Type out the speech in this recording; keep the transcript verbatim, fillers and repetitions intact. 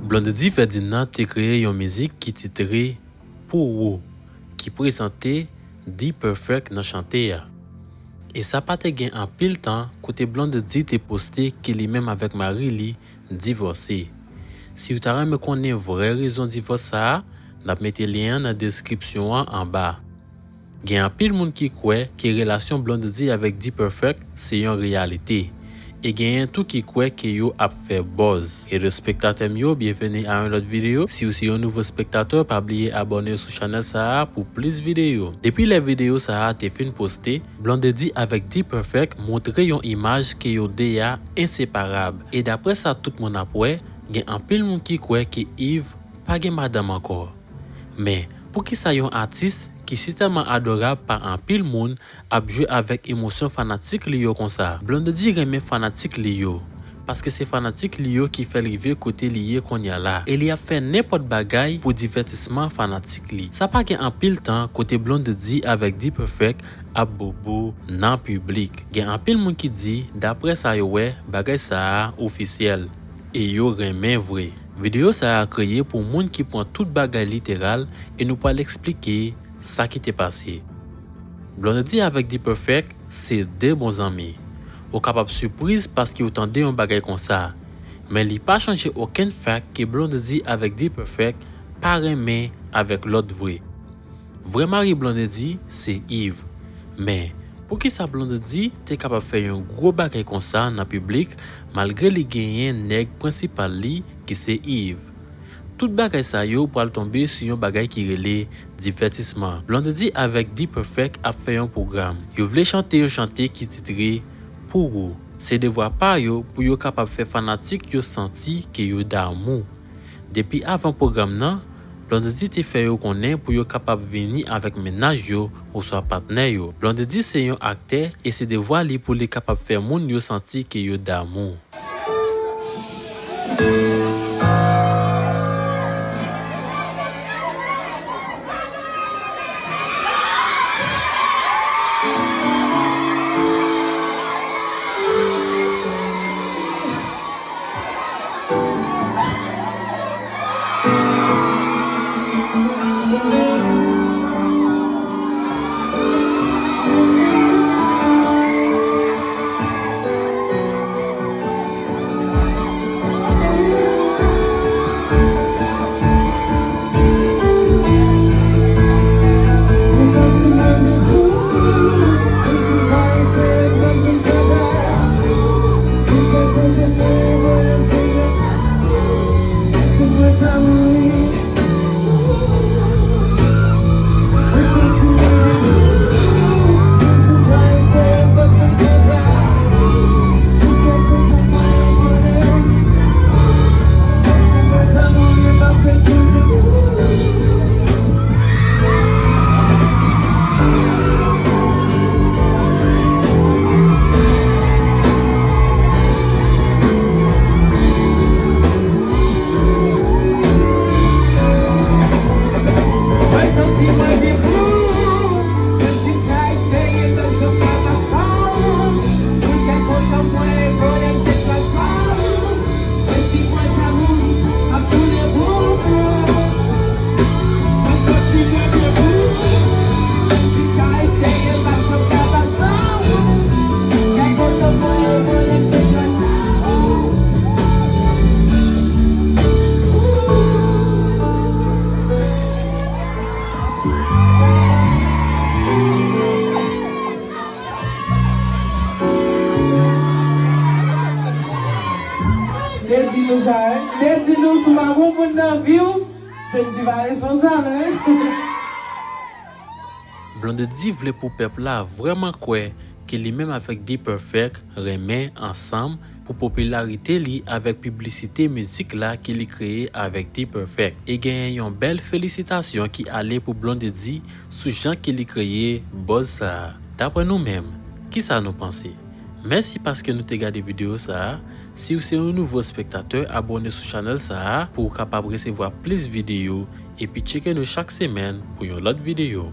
Blondedy Ferdinand te kreye yon mizik ki titre Pou Ou, ki prezante D-Perfect nan chante a. E sa pa te gen anpil tan kote Blondedy te poste ke li menm avèk mari li divòse. Si w ta renmen konnen vrè rezon divòs sa a, n ap mete lyen an nan deskripsyon an anba. Gen anpil moun ki kwè ke relasyon Blondedy avèk D-Perfect se yon reyalite. E genyen tou ki kwè ke yo ap fè buzz. Hello espektatè m yo, byenveni a yon lòt videyo. Si w se yon nouvo espektatè, pa bliye abòne sou chanèl sa a pou plis videyo. Depi lè videyo sa a te fin poste, Blondedy avèk D-Perfect montre yon imaj ke yo de a enseparab. E daprè sa tout moun ap wè, gen anpil moun ki kwè ke Yves pa gen madanm ankò. Men, poukisa yon atis ki si tèlman adorab pa anpil moun ap jwe avèk emosyon fanatik li yo konsa? Blondedy renmen fanatik li yo, paske se fanatik li yo ki fè l rive kote li ye kounye a la, e li ap fè nenpòt bagay pou divètisman fanatik li. Sa pa gen anpil tan kote Blondedy avèk D-Perfect ap bobo nan piblik. Gen anpil moun ki di, daprè sa yo wè, bagay sa a ofisyèl, e yo renmen vre. Videyo sa a kreye pou moun ki pran tout bagay literal e nou pral eksplike sa ki te pase. Blondedy avèk D-Perfect se de bon zanmi. Ou kapab sipriz paske w tande yon bagay konsa, men li pa chanje okenn fak ke Blondedy avèk D-Perfect pa renmen avèk lòt vre. Vrè mari Blondedy se Yves. Men, poukisa Blondedy te kapab fè yon gwo bagay konsa nan piblik malgre li genyen nèg prensipal li ki se Yves? Tout bagay sa yo pral tonbe sou yon bagay ki rele divètisman. Blondedy avèk D-Perfect ap fè yon pwogram. Yo vle chante yon chante ki titre Pou Ou. Se devwa pa yo pou yo kapab fè fanatik yo santi ke yo damou. Depi avan pwogram nan, Blondedy te fè yo konnen pou yo kapab vini avèk mennaj yo oswa patnè yo. Blondedy se yon aktè e se devwa li pou li kapab fè moun yo santi ke yo damou. Te di nou sa, hein? Te di nou si w pa gon moun nan vi w, se li ki pa responsab, hein? Blondedy vle pou pèp la vrèman kwè ke li menm avèk D-Perfect renmen ansanm pou popilarite li avèk piblisite mizik la ke li kreye avèk D-Perfect. E genyen yon bèl felisitasyon ki ale pou Blondedy sou jan ke li kreye buzz sa a. Daprè nou menm, kisa nou panse? Mèsi paske nou te gade videyo sa a. Si w se yon nouvo espektatè, abòne sou chanèl sa a pou w kapab resevwa plis videyo, epi tcheke nou chak semèn pou yon lòt videyo.